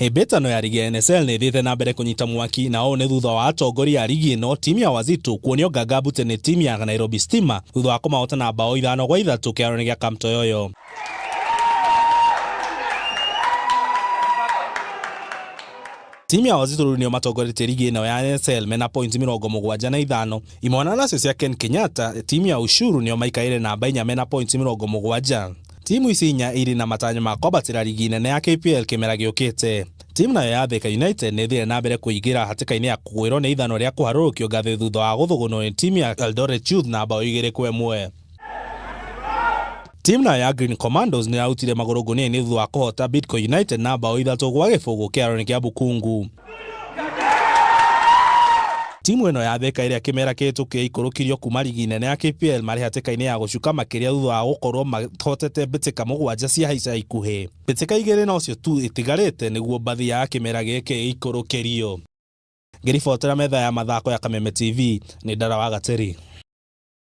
Hĩmbĩtano ya rigi ya NSL nĩ ĩthiĩte na mbere kũnyita mwaki na ũũ nĩ thutha wa atongoria a rigi ĩno timu ya Wazito kuonio nganga mbute nĩ timu ya Nairobi Stima thutha wa kũmahota na mbaũ 5-3 kĩharo-inĩ gĩa Kamtoyoyo. Timu ya Wazito rĩu nĩo matongoretie rigi ĩno ya NSL mena pointi 75. Imwana nacio cia Ken Kenyatta, timu ya Ushuru nĩo maikaire namba 4 mena pointi 70. Timu ici inya irĩ na matanya ma kwambatĩra rigi nene ya KPL kĩmera gĩũkĩte. Timu nayo ya Thika United nĩ ĩthire na mbere kũingĩra hatĩka-inĩ ya kũgwĩrwo nĩ ithanwa rĩa kũharũrũkio ngathĩ thutha wa gũthũgũnwo nĩ timu ya Eldoret Youth na mbaũ 2-1. Timu nayo ya Green Commandos nĩ ĩrarutire magũrũ ngũnia-inĩ thutha wa kũhota Bidco United na mbaũ 3-0 kĩharo-inĩ kĩa Bukungu. Timu ĩno ya Thika ĩrĩa kĩmera kĩhĩtũku yaikũrũkirio kuma rigi nene ya KPL marĩ hatĩka-inĩ ya gũcuka makĩria thutha wa gũkorwo mahotete mbĩtĩka 7 cia ica ikuhĩ. Mbĩtĩka 2 nocio tu itigarĩte nĩguo mbathi ya kĩmera gĩkĩ ĩikũrũkĩrio. Ngĩribotera metha ya mathako ya Kameme TV, nĩ Ndara wa Gatĩri.